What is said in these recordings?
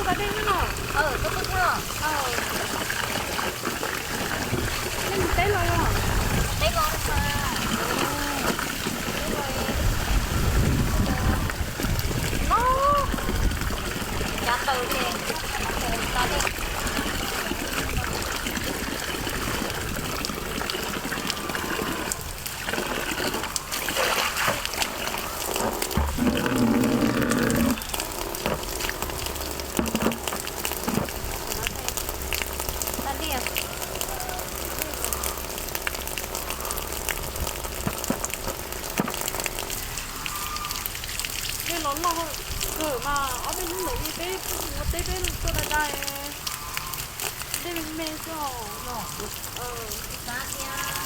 Koj dej no. Nej mus teb los os? Teb los mas. No, cov taws ces, taws tso dej. Dej los loj kawg mas ob peb hnub ntawd peb mus teb peb tuaj da da, dej me me xwb os. Xav tias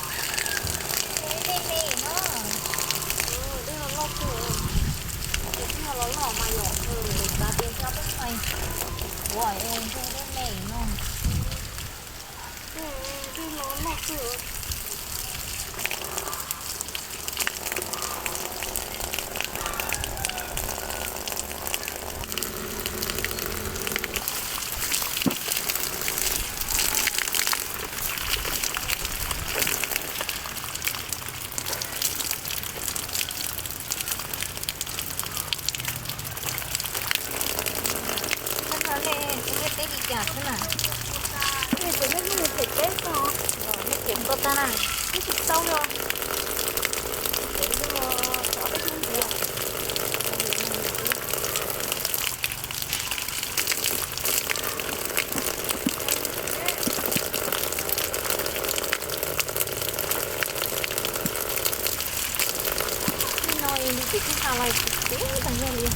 dej me no, dej los loj kawg, ces twb yog los loj mas yom, xav tias xyov peb mus kuav es ntshe dej me no. Dej los loj kawg. Txhob no nej, nej teb li cas xwb na? Nej cov nej mus them teb tag, nej them tau tag na, twb tsis tau li. Them li ob peb hnub ntxiv. Nim no li ces kuj xa lais tsis teb tas yog li.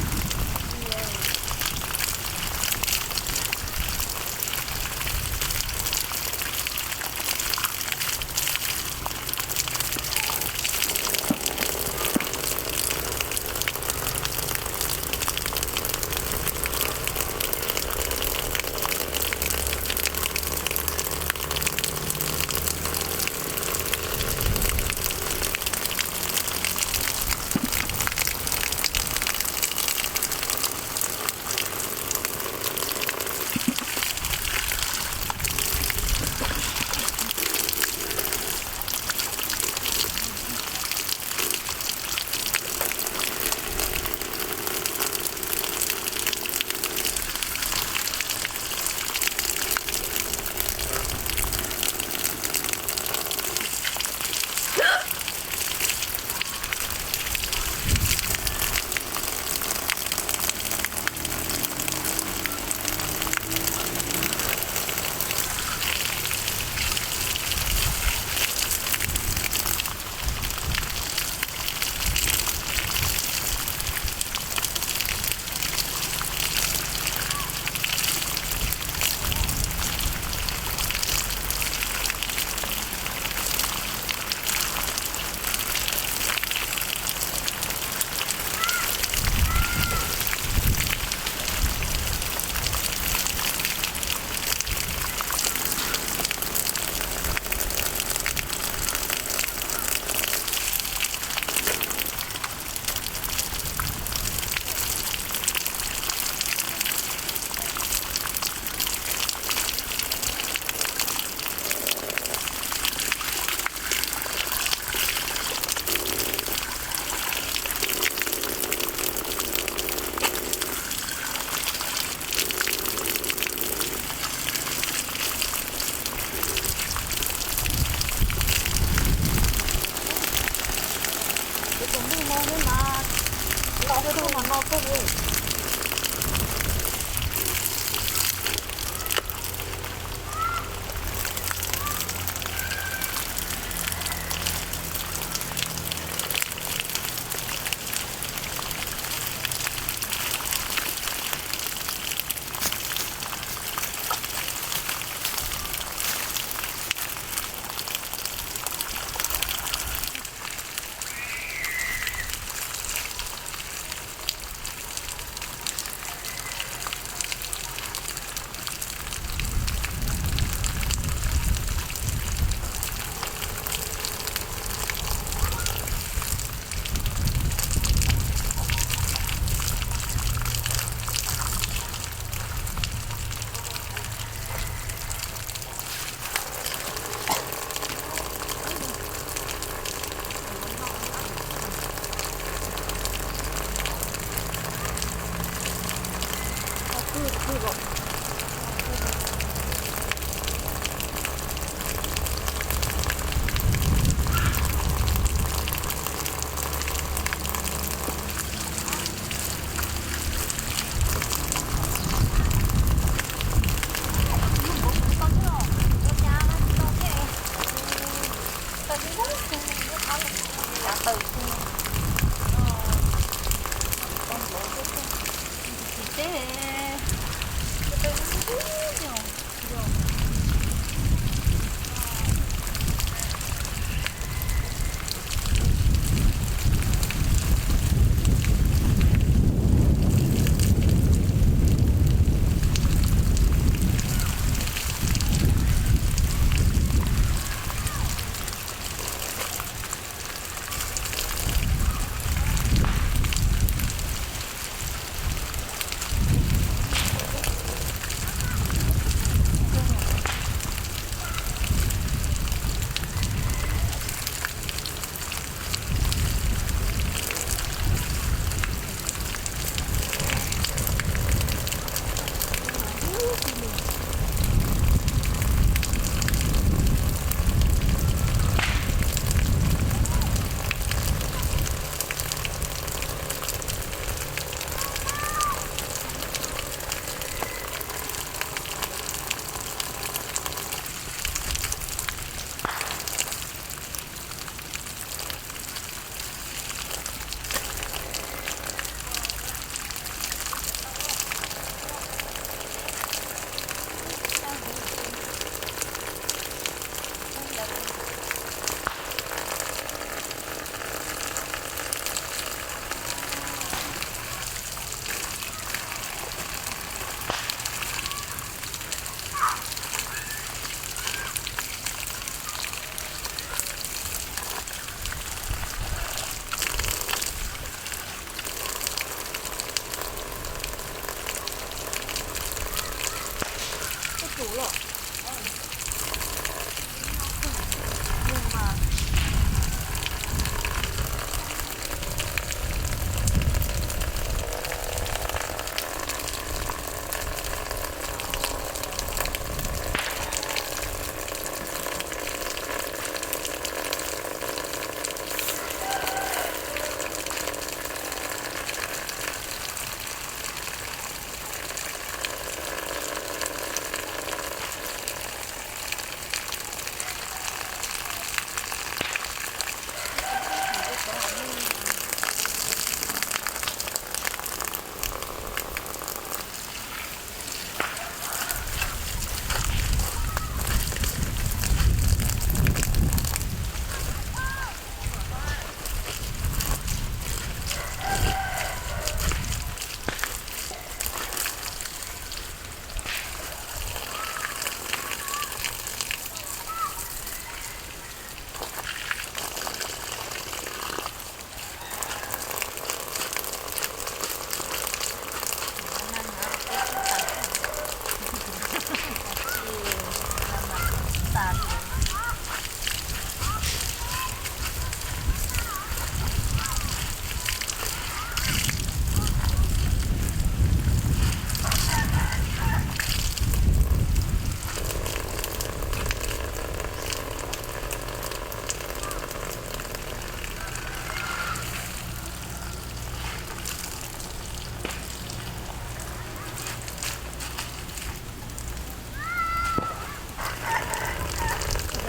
Cov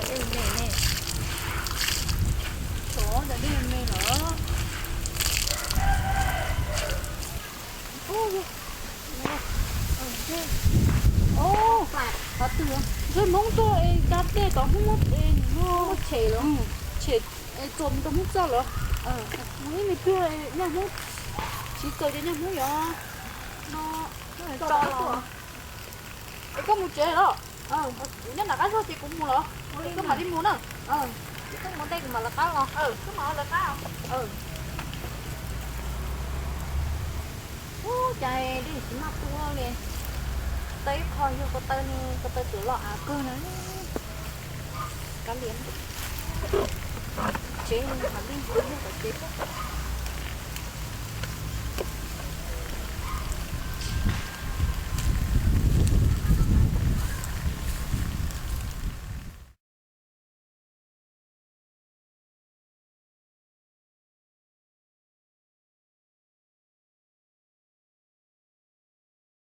dej me ne. Cov dej me lawm. Ntsej Hmoob tuaj es da dej tom Hmoob muab es nws muab tshem lawm, tshem es txuas mus rau Hmoob txaj lawm. Mus ib me pliag nyaj Hmoob, tsis txaus ces nyaj Hmoob yuav no. Es koj mus tsev los? Kuv nyob nram qab zog ces kuv mus los? Koj mam li mus na. Koj mus ntej kuv mam lawv qab los. Koj mam lawv qab. Ub, cas dej tsis maj tuaj li. Taw ib qho yog ko taw, ko taw twm los av kawg na. Kav liam, tsev mam li mus tom tsev xwb.